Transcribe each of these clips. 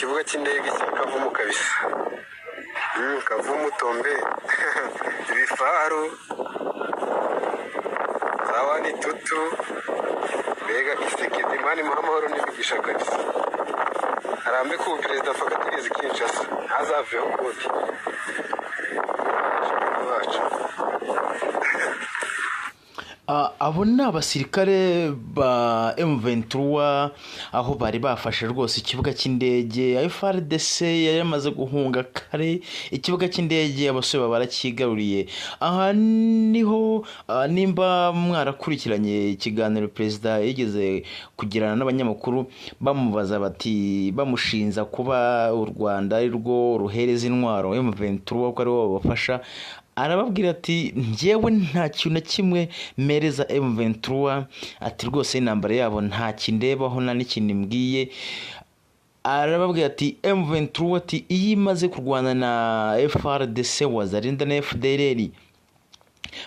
Kibuga cy'indege cya Kavumu kabisa. Kavumu tombe ibifaru zawani tutu, mbega Tshisekedi, Imana imuhe amahoro n'imigisha kabisa, arambe ku perezida fagitirizi Kinshasa, ntazaveho ukundi wacu. Abo ni abasirikare ba M23 aho bari bafashe rwose ikibuga cy'indege. FARDC yari yamaze guhunga kare, ikibuga cy'indege abasore baba barakigaruriye. Aha niho nimba mwarakurikiranye ikiganiro perezida yigeze kugirana n'abanyamakuru, bamubaza bati, bamushinza kuba u Rwanda ari rwo ruhereza intwaro M23, ko aribo babafasha, arababwira ati: "Njyewe nta kintu na kimwe mpereza M23", ati: "Rwose intambara yabo nta kindebaho, nta n'ikintu imbwiye." Arababwira ati M23, ati iyo imaze kurwana na FARDC, Wazalendo na FDLR,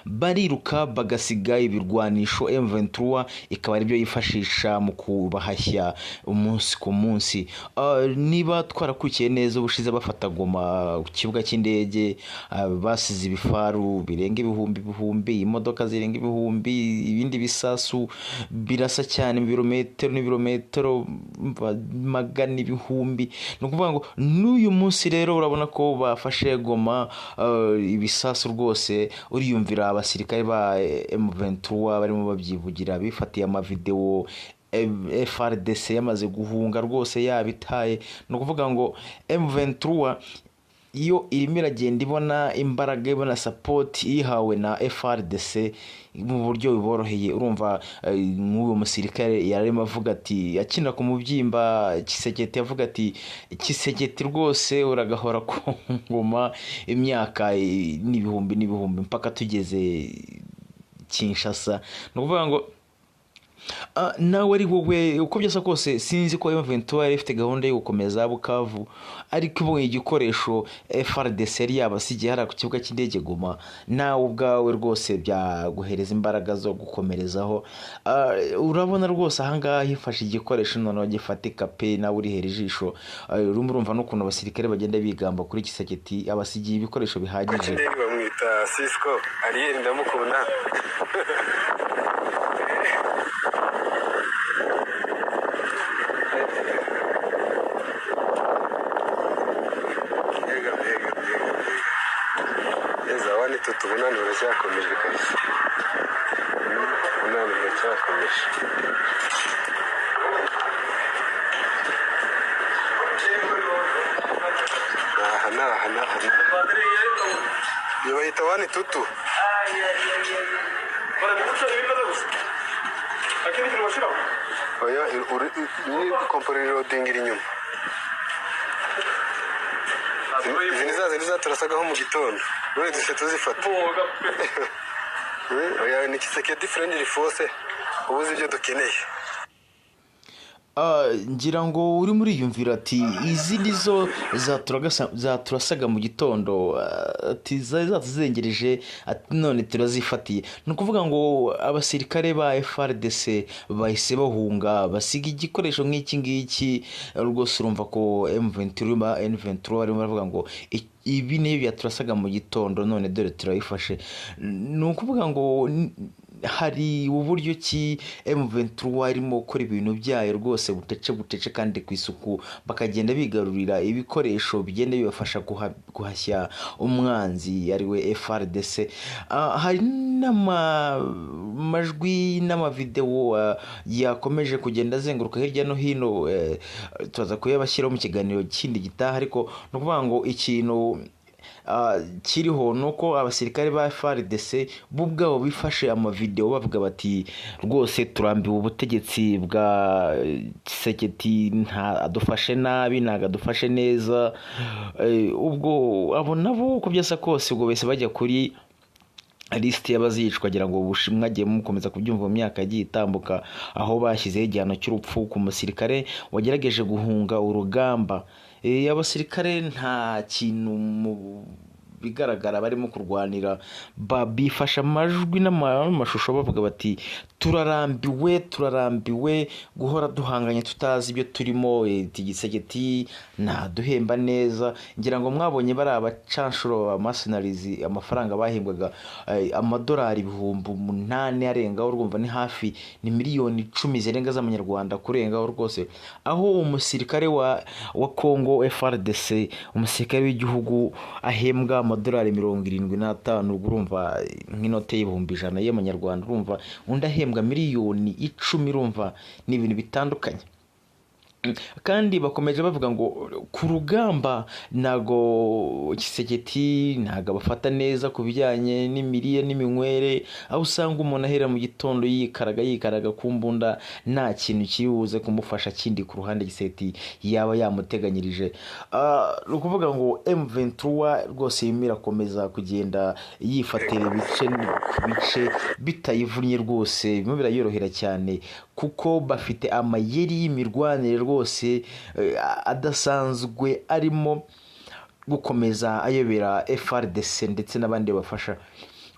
bariruka bagasiga ibirwanisho, M23 ikaba aribyo yifashisha mu kubahashya umunsi ku munsi. Niba twarakurikiye neza, ubushize bafata Goma ku kibuga cy'indege, basize ibifaru birenga ibihumbi ibihumbi, imodoka zirenga ibihumbi, ibindi bisasu birasa cyane ibirometero n'ibirometero magana ibihumbi. Ni ukuvuga ngo n'uyu munsi rero urabona ko bafashe Goma, ibisasu rwose uriyumvira abasirikare ba M23 barimo babyivugira, bifatiye amavidewo FARDC yamaze guhunga rwose yabitaye. Ni ukuvuga ngo M23 iyo irimo iragenda ibona imbaraga, ibona support ihawe na FARDC mu buryo buboroheye. Urumva nk'uwo musirikare yararimo avuga ati, akina ku mubyimba Tshisekedi, avuga ati: "Tshisekedi rwose uragahora ku ngoma imyaka n'ibihumbi n'ibihumbi mpaka tugeze Kinshasa." Ni ukuvuga ngo nawe ari wowe, uko byasa kose, sinzi ko M23 yari ifite gahunda yo gukomeza Bukavu, ariko ibonye igikoresho FARDC yari yabasigiye hariya ku kibuga cy'indege Goma, nawe ubwawe rwose byaguhereza imbaraga zo gukomerezaho. Urabona rwose ahangaha hifashe igikoresho noneho gifatika pe, nawe urihera ijisho. Urimo urumva n'ukuntu abasirikare bagenda bigamba kuri Tshisekedi, abasigiye ibikoresho bihagije. Cy'indege bamwita Cisco Ariel, ndamukunda. Mbega, mbega, mbega, mbega! Eza wani tutu, ubunani buracyakomeje kabisa. Ubunani buracyakomeje. Aha naha naha naha, iyo bayita wani tutu. Oya, nyine kompora loading iri inyuma. Izi ni za zindi zaturasagaho mu gitondo, none duhise tuzifata. Oya, ni Tshisekedi friendly force, ubuze ibyo dukeneye. Ngira ngo uri muriyumvira ati izi nizo zaturasaga mu gitondo, ati zari zatuzengereje, ati none turazifatiye. Ni ukuvuga ngo abasirikare ba FARDC bahise bahunga basiga igikoresho nk'iki ngiki. Rwose urumva ko M23 ba N23 barimo baravuga ngo ibi niyo byaturasaga mu gitondo, none dore turabifashe. Ni ukuvuga ngo hari uburyo ki M23 irimo gukora ibintu byayo rwose bucece bucece kandi ku isuku, bakagenda bigarurira ibikoresho bigenda bibafasha guhashya umwanzi ariwe FARDC. Hari n'amajwi n'amavidewo yakomeje kugenda azenguruka hirya no hino, turaza kuyabashyiraho mu kiganiro kindi gitaha, ariko ni ukuvuga ngo ikintu kiriho ni uko abasirikare ba FARDC bo ubwabo bifashe amavidewo bavuga bati: "Rwose turambiwe ubutegetsi bwa Tshisekedi, nta adufashe nabi, ntabwo adufashe neza." Ubwo abo nabo uko byasa kose ubwo bahise bajya kuri lisiti y'abazicwa. Agira ngo mwagiye mukomeza kubyumva mu myaka yagiye itambuka, aho bashyizeho igihano cy'urupfu ku musirikare wagerageje guhunga urugamba. Abasirikare nta kintu mu bigaragara barimo kurwanira, bifashe amajwi n'amashusho bavuga bati Turarambiwe, turarambiwe guhora duhanganye tutazi ibyo turimo. Tshisekedi ntaduhemba neza. Ngira ngo mwabonye bari abacanshuro ba mercenaries, amafaranga bahembwaga, amadolari 8000 arengaho, urumva ni hafi ni miliyoni 10 zirenga z'amanyarwanda kurengaho rwose, aho umusirikare wa Congo FARDC, umusirikare w'igihugu, ahembwa amadolari 75, urumva nk'inote y'100,000 y'amanyarwanda, urumva undi ahembwa miliyoni 10, urumva ni ibintu bitandukanye. Kandi bakomeje bavuga ngo ku rugamba ntago Tshisekedi ntago abafata neza ku bijyanye n'imirire n'iminywere, aho usanga umuntu ahera mu gitondo yikaraga yikaraga ku mbunda, nta kintu kiri buze kumufasha kindi ku ruhande Tshisekedi yaba yamuteganyirije. Ni ukuvuga ngo M23 rwose irimo irakomeza kugenda yifatira ibice ku bice bitayivunnye rwose, birimo birayorohera cyane kuko bafite amayeri y'imirwanire rwose adasanzwe, arimo gukomeza ayobera FARDC ndetse n'abandi bafasha.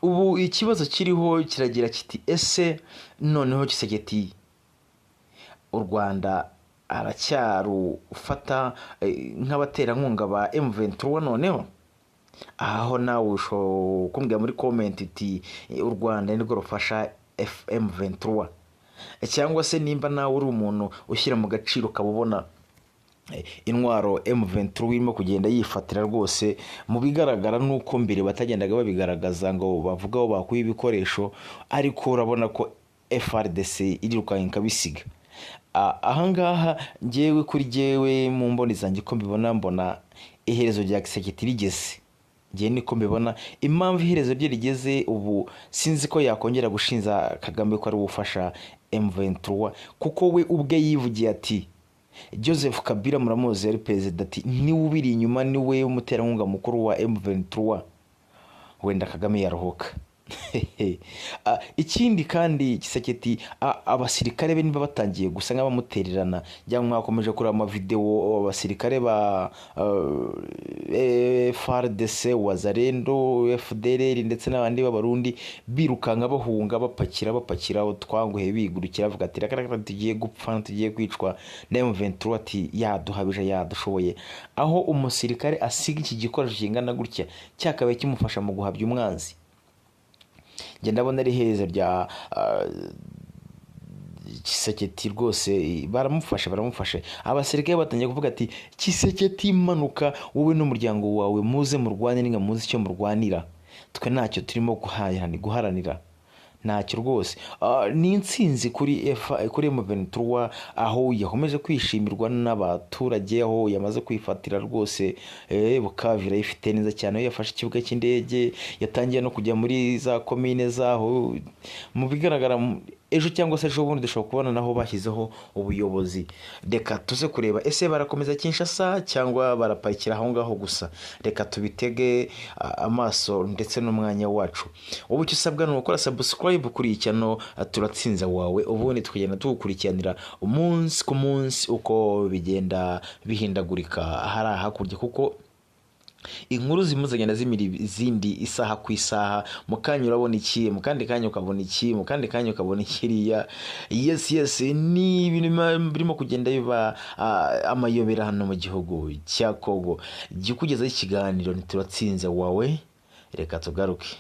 Ubu ikibazo kiriho kiragira kiti: ese noneho Tshisekedi u Rwanda aracyarufata nk'abaterankunga ba M23 noneho? Aho nawe ushobora kumbwira muri comment uti u Rwanda nirwo rufasha M23, cyangwa se nimba nawe uri umuntu ushyira mu gaciro ukaba ubona intwaro M23 irimo kugenda yifatira rwose, mu bigaragara nuko mbere batagendaga babigaragaza ngo bavuge aho bakuye ibikoresho, ariko urabona ko FARDC irirukanka ikabisiga. Ahangaha njyewe, kuri jyewe, mu mboni zanjye ko mbibona, mbona iherezo rya Tshisekedi rigeze. Njyewe niko mbibona. Impamvu iherezo rye rigeze ubu, sinzi ko yakongera gushinja Kagame ko ari we ufasha M23, kuko we ubwe yivugiye ati Joseph Kabila, muramuzi yari perezida, ati niwe ubiri inyuma, niwe umuterankunga mukuru wa M23. Wenda Kagame yaruhuka. Ikindi kandi, Tshisekedi, abasirikare be niba batangiye gusa nk'abamutererana, cyangwa mwakomeje kureba amavidewo, abasirikare ba FARDC, Wazalendo, FDLR ndetse n'abandi b'Abarundi birukanka bahunga, bapakira bapakira utwanguhe, bigurukira, bavuga ati reka reka, tugiye gupfa, tugiye kwicwa na M23, ati yaduhabije, yadushoboye. Aho umusirikare asiga iki gikoresho kingana gutya cyakabaye kimufasha mu guhabya umwanzi, njye ndabona ari iherezo rya Tshisekedi rwose. Baramufashe, baramufashe. Abasirikare batangiye kuvuga ati Tshisekedi manuka, wowe n'umuryango wawe muze murwane, ninga muzi icyo murwanira, twe ntacyo turimo guharanira, ntacyo rwose. Ni intsinzi kuri F kuri M23, aho yakomeje kwishimirwa n'abaturage, aho yamaze kwifatira rwose Bukavu irayifite neza cyane, aho yafashe ikibuga cy'indege, yatangiye no kujya muri za komine zaho. Mu bigaragara, ejo cyangwa se ejo bundi dushobora kubona naho bashyizeho ubuyobozi. Reka tuze kureba ese barakomeza Kinshasa cyangwa barapakira aho ngaho gusa. Reka tubitege amaso ndetse n'umwanya wacu. Ubu icyo usabwa ni ugukora subscribe kuri iyi channel Turatsinze wawe, ubundi tukagenda tuwukurikiranira umunsi ku munsi uko bigenda bihindagurika hari hakurya, kuko inkuru zimwe zigenda zimira izindi isaha ku isaha. Mu kanya urabona iki, mu kandi kanya ukabona iki, mu kandi kanya ukabona kiriya. Yes, ni ibintu birimo kugenda biba amayobera hano mu gihugu cya Kongo. Jya ukugezaho ikiganiro Ntituratsinze wawe, reka tugaruke.